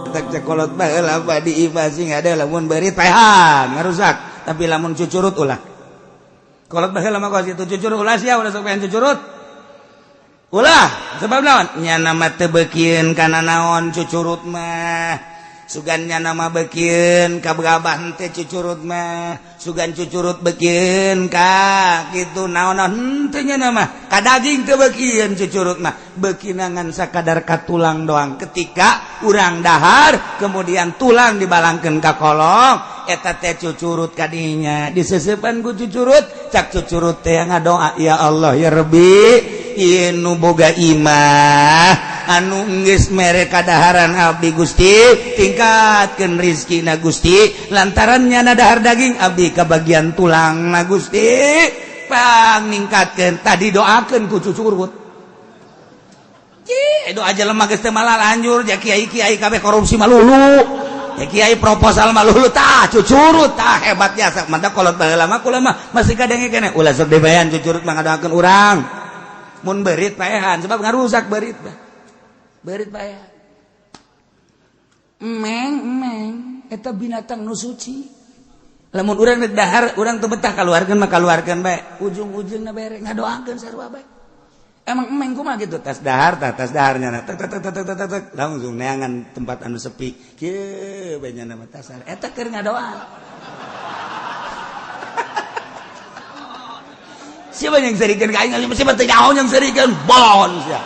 Tak cekolot baheula di imah sing ada lamun beurit paehan ngarusak, tapi lamun cucurut ulah. Kolot baheula mah kos kitu cucurut ulah sia ulah sok paehan cucurut. Ulah sebab naon? Nya mah teu beukieun kana naon cucurut mah. Sugan nyana mah beukieun ka gabah teh cucurut mah, sugan cucurut beukieun ka kitu naon-naon henteu nyana mah. Ka daging teu beukieun cucurut mah, beukina ngan sakadar ka tulang doang. Ketika urang dahar kemudian tulang dibalangkeun ka kolong, eta teh cucurut kadinya diseseupan ku cucurut, cak cucurut teh ngadoa, ya Allah ya Rabbi, ieu nu boga imah anu geus mere kadaharan abdi Gusti, tingkatkeun rizkina Gusti, lantaran nyana dahar daging abdi kabagian tulang na Gusti, pang ningkatkeun. Tadi doakeun ku cucurut. Cih, doa jelema geus teu malah lanjur, ja kiai-kiai kabeh korupsi malulu. Ya kiai proposal malulu tah cucurut tah hebat jasa. Mantap kolot baheula mah kula mah masih kadenge keneh ulah sok dibayan cucurut mah ngadoakeun urang. Mun beurit paehan sebab ngarusak beurit mah. Beurit paehan. Emeng emeng eta binatang nu suci. Lamun urang rek dahar urang teu betah kaluarkeun mah kaluarkeun bae. Ujung-ujungna bere ngadoakeun sarua bae. Emang emeng kumaha kitu tas dahar tah tas daharnya tek tek tek tek tek tek langsung neangan tempat anu sepi. Kieu bae nya mah tasar. Eta keur ngadoa. Siapa yang serikeun ka aing? Siapa teu nyaho yang serikeun? Bon sia.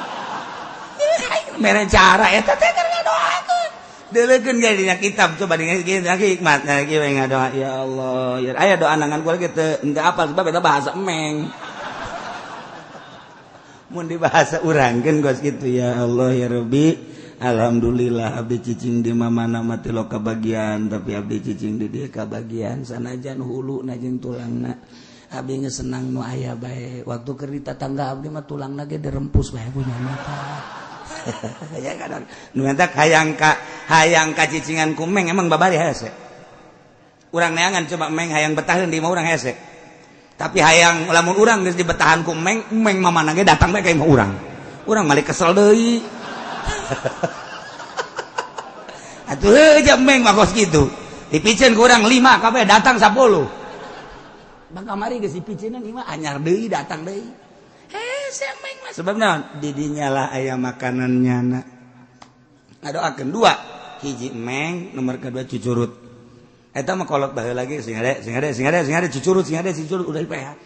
Mere cara eta teh keur ngadoakeun. Deuleukeun ge dina kitab coba dina hikmat nah kieu ngadoa ya Allah. Ya aya doa nangan kula ge teu henteu apal sebab eta bahasa emeng. Mun di bahasa urangkeun geus kitu ya Allah ya Rabbi. Alhamdulillah abdi cicing di mamana mah teu kabagian tapi abdi cicing di dieu kabagian sanajan huluna jeung tulangna. Abdi geus senang nu aya bae. Waktu keur di tatangga abdi mah tulangna ge dirempus bae ku nyana. Ya kadang nu eta hayang ka hayang ka cicingan ku meng emang babari hese. Urang neangan coba meng hayang betaheun di imah urang hese. Tapi hayang lamun urang geus dibetahan ku meng, meng mamana ge datang bae ka imah urang. Urang malik kesel deui. Atuh heuh meng mah kos kitu. Dipiceun ku urang 5 kabeh datang 10. Bang kamari geus dipiceunan ieu mah anyar deui datang deui. Hese meng mah sebab naon? Di dinya lah aya makanan nyana. Ngadoakeun dua, hiji meng, nomor kedua cucurut. Eta mah kolot baheula lagi sing hade sing hade sing hade sing hade cucurut sing hade cucurut udah dipehan.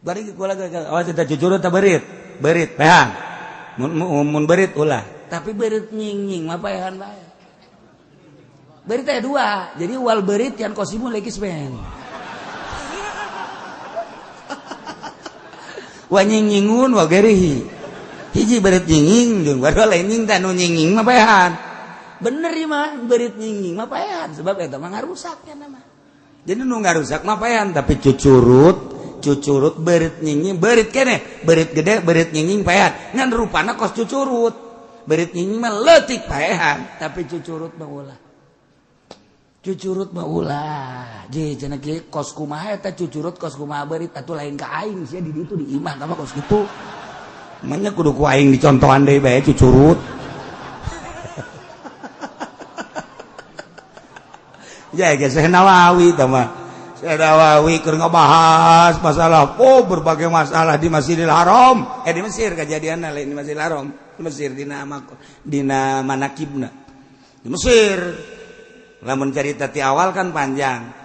Bari kula awas eta cucurut ta beurit, beurit pehan. Mun beurit ulah, tapi beurit nying-nying mah pehan bae. Beurit teh dua, jadi wal beurit yang kosimu lagi ben. Wa nying-nyingun wa gerihi. Hiji beurit nying-nying jeung baru lain nying teh nu nying-nying mah pehan. Bener ieu mah beurit nying-nying mah paehan sebab eta mah ngarusak nya mah. Jadi nu ngarusak mah paehan tapi cucurut, cucurut beurit nying-nying, beurit keneh, beurit gede, beurit nying-nying paehan. Ngan rupana kos cucurut. Beurit nying-nying mah leutik paehan, tapi cucurut mah ulah. Cucurut mah ulah. Je cenah kieu kos kumaha eta cucurut kos kumaha beurit atuh lain ka aing sia di ditu di imah tah mah kos kitu. Manya kudu ku aing dicontohan deui bae cucurut. Ya geus Syekh Nawawi tah mah. Syekh Nawawi keur ngabahas masalah oh berbagai masalah di Masjidil Haram. Di Mesir kejadianna lain di Masjidil Haram. Di Mesir dina dina manakibna. Di Mesir. Lamun carita ti awal kan panjang.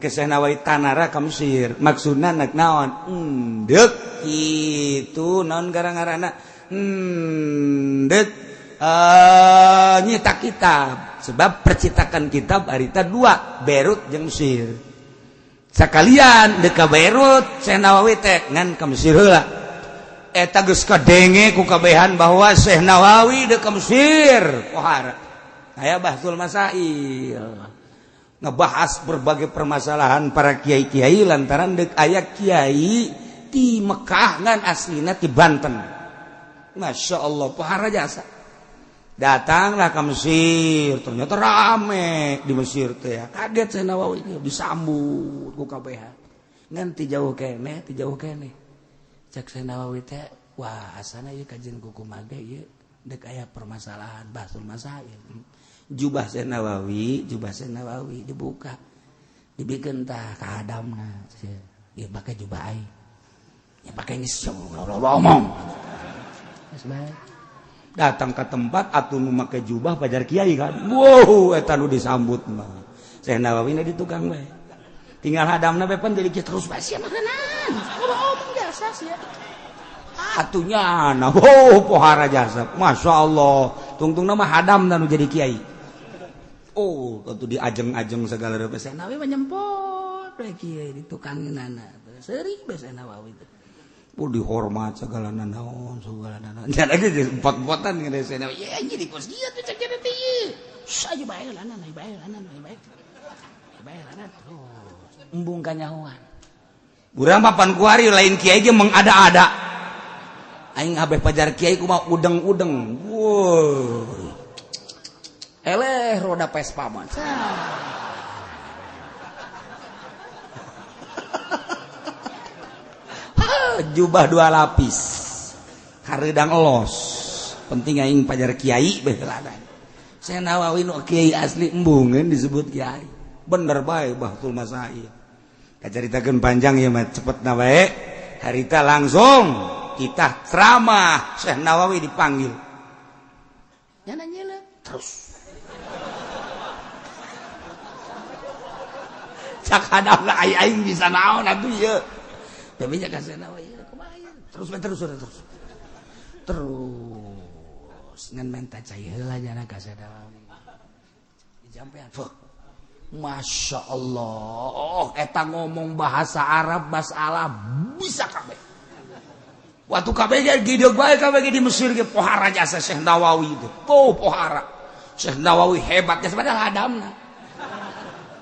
Ke Syekh Nawawi tanara ka Mesir. Maksudna nek naon? Endek kitu naon gara-garana? Endek nyetak kitab. Sebab percetakan kitab harita dua, Beirut jeung Mesir. Sakalian deuk ka Beirut Syekh Nawawi teh ngan ka Mesir heula. Eta geus kadenge ku kabehan bahwa Syekh Nawawi deuk ka Mesir. Pohara. Aya Bahsul Masail. Ngebahas berbagai permasalahan para kiai-kiai lantaran deuk aya kiai ti Mekah ngan aslina ti Banten. Masya Allah, pohara jasa. Datanglah ke Mesir, ternyata rame di Mesir teh. Kaget Syekh Nawawi disambut ku kabehan. Ngan ti jauh keneh, ti jauh keneh. Cek Syekh Nawawi teh, wah asana ieu kajian kuku mage ieu deuk aya permasalahan Bahsul Masail. Jubah Syekh Nawawi, jubah Syekh Nawawi dibuka. Dibikeun tah ka hadamna. Ieu pake jubah aing. Ya pake geus ngomong. Geus bae. Datang ke tempat atuh nu make jubah pajar kiai kan. Wow, eta nu disambut mah. Syekh Nawawi na di tukang bae. Tinggal hadamna bae pan jadi terus bae sia makanan. Ngomong jasa sia. Atunya nah, oh pohara jasa. Masya Allah. Tungtung nama hadam dan jadi kiai. Oh, tentu diajeng-ajeng segala rupa. Syekh Nawawi mah nyempot we kiai di tukangin nana. Seuri bae Syekh Nawawi teh. Oh, dihormat segala nanaon, segala nanaon. Jangan lagi empot-empotan dengan Syekh Nawawi. Ya jadi kos kieu teh cek teh ieu. Saja bae lanan, bae lanan, bae. Bae lanan. Oh, embung kanyahoan. Urang papan kuari lain kiai ge mengada-ada. Aing abeh pajar kiai kumaha udeng-udeng. Wow. Eleh roda Vespa mah. Jubah dua lapis. Hareudang elos. Penting aing pajar kiai bae ladan. Syekh Nawawi nu kiai asli embungeun disebut kiai. Bener bae Bahtul Masail. Kacaritakeun panjang ieu mah cepet na bae. Harita langsung kita ceramah Syekh Nawawi dipanggil. Nyana nyelep terus. Cak hadapna aing bisa naon atuh ieu. Tapi nya ka Syekh Nawawi kumaha ieu? Terus terus terus. Terus ngan menta cai heula nyana ka Syekh Nawawi. Dijampean. Masya Allah, eta ngomong bahasa Arab masalah bisa kabeh. Waktu kabeh ge gideug bae kabeh ge di Mesir ge pohara jasa Syekh Nawawi itu. Tuh pohara. Syekh Nawawi hebat jasa padahal hadamna.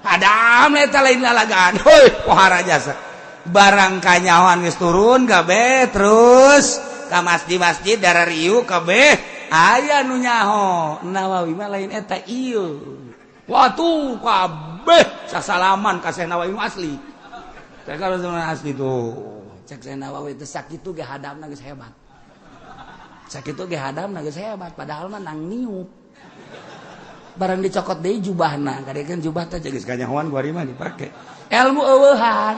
Hadamna eta lain lalagaan. Heuh, pohara jasa. Barang kanyahoan geus turun kabeh terus ka masjid-masjid darah riu kabeh aya nu nyaho. Nawawi mah lain eta ieu. Waktu kabeh sasalaman ka Syekh Nawawi asli. Cek kalau asli tuh. Cek Syekh Nawawi teh sakitu ge hadamna geus hebat. Sakitu ge hadamna geus hebat padahal mah nang niup. Barang dicokot deui jubahna, kadekeun jubah teh geus kanyahoan ku ari mah dipake. Ilmu eueuhan.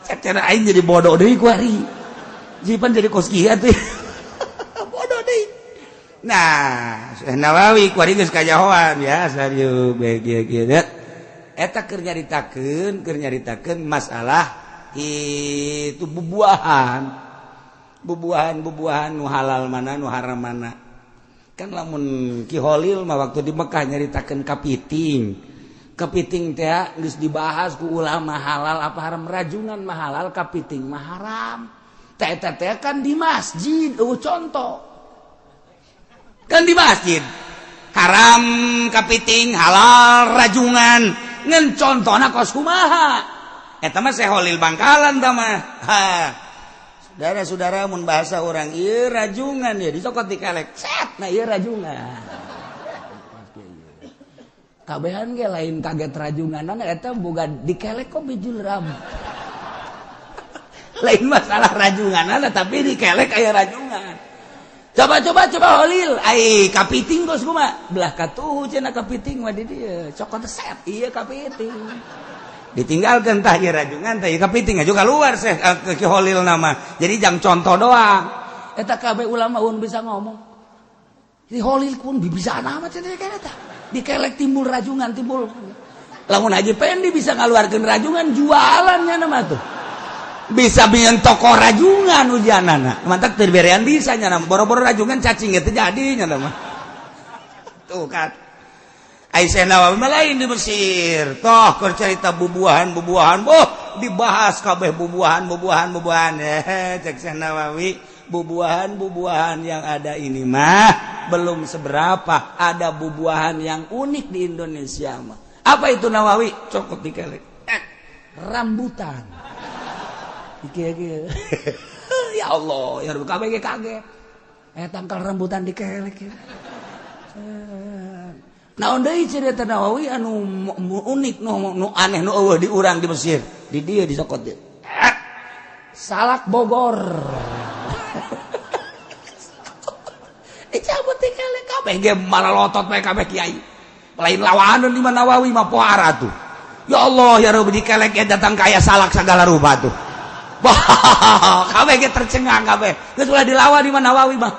Cek cenah aing jadi bodoh deui ku ari. Jipan jadi kos kieu atuh. Bodoh deui. Nah, Syekh Nawawi ku ari geus kanyahoan ya serius bae kieu kieu. Eta keur nyaritakeun masalah itu bubuahan. Bubuahan-bubuahan nu halal mana nu haram mana. Kan lamun Ki Holil mah waktu di Mekah nyaritakeun kapiting. Kepiting teh geus dibahas ku ulama halal apa haram, rajungan mah halal, kapiting mah haram. Teh eta teh kan di masjid, eueuh contoh. Kan di masjid. Haram kapiting, halal rajungan. Ngan contona kos kumaha. Eta mah Syekh Holil Bangkalan tah mah. Ha. Saudara-saudara mun bahasa orang ieu rajungan ya dicokot dikelek. Set, nah ieu rajungan. Kabehan ge lain kaget rajunganan eta boga dikelek kok bijul ram. Lain masalah rajunganan tapi dikelek aya rajungan. Coba coba coba Holil, ai kapiting kos kumaha? Belah katuhu cenah kapiting mah di dieu. Cokot set ieu kapiting. Ditinggalkeun tah ieu rajungan tah ieu kapiting aju keluar Syekh Ki Holil nama. Jadi jang contoh doang. Eta kabeh ulama un bisa ngomong. Di Holil pun bisa nama cenah eta. Dikelek timbul rajungan timbul. Lamun Haji Pendi bisa ngaluarkeun rajungan jualannya nama tuh. Bisa bikin toko rajungan ujianana. Mantak teu berean bisa nya nama. Boro-boro rajungan cacing teu jadi nya nama. Tuh kan. Aisyah Nawawi mah lain di Mesir. Toh keur carita bubuahan-bubuahan, boh dibahas kabeh bubuahan-bubuahan bubuahan. Cek Syekh Nawawi, bubuahan-bubuahan yang ada ini mah belum seberapa, ada bubuahan yang unik di Indonesia mah. Apa itu Nawawi? Cokot dikelek. Rambutan. Iki-iki. Ya Allah, ya kabeh ge kaget. Tangkal rambutan dikelek. Naon deui cerita Nawawi anu unik nu aneh nu eueuh di urang di Mesir. Di dieu disokot dieu. Salak Bogor. Dicabut ti kelek kabeh ge malalotot bae kabeh kiai. Lain lawanan di Nawawi mah, pohara tuh. Ya Allah ya Rabbi, dikelek ya datang kaya salak segala rupa tuh. Wah, kabeh ge tercengang kabeh. Geus ulah dilawan di Nawawi mah.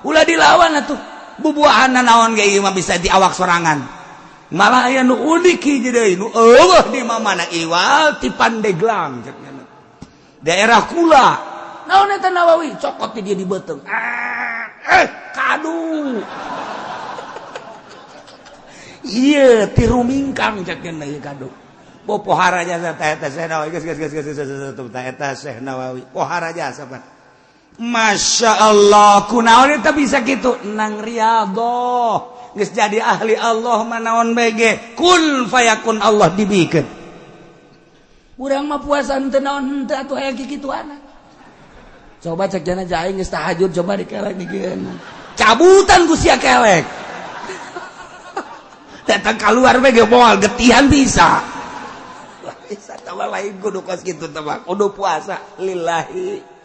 Ulah dilawan atuh. Bubuahan naon ge ieu mah bisa di awak sorangan. Malah aya nu unik hiji deui nu eueuh di mana, iwal ti Pandeglang cek, daerah kula. Naon eta Nawawi cokot di dia di beuteung. Ah, eh kadu. Iya, tiru mingkang cek ieu kadu. Bo pohara jasa ta eta Syekh Nawawi. Geus geus geus geus geus ta eta Syekh Nawawi. Pohara jasa pan. Masya Allah, kunaon eta bisa kitu? Nang riyadhah. Geus jadi ahli Allah mah naon bege kun fayakun Allah dibikeun. Urang mah puasa henteu naon henteu atuh aya kikituana. Coba cek jana aing geus tahajud, coba dikelek dikeun. Cabutan ku sia kelek. Datang keluar bege moal getihan bisa. Bisa tawa lain kudu kos kitu teh, kudu puasa lillahi.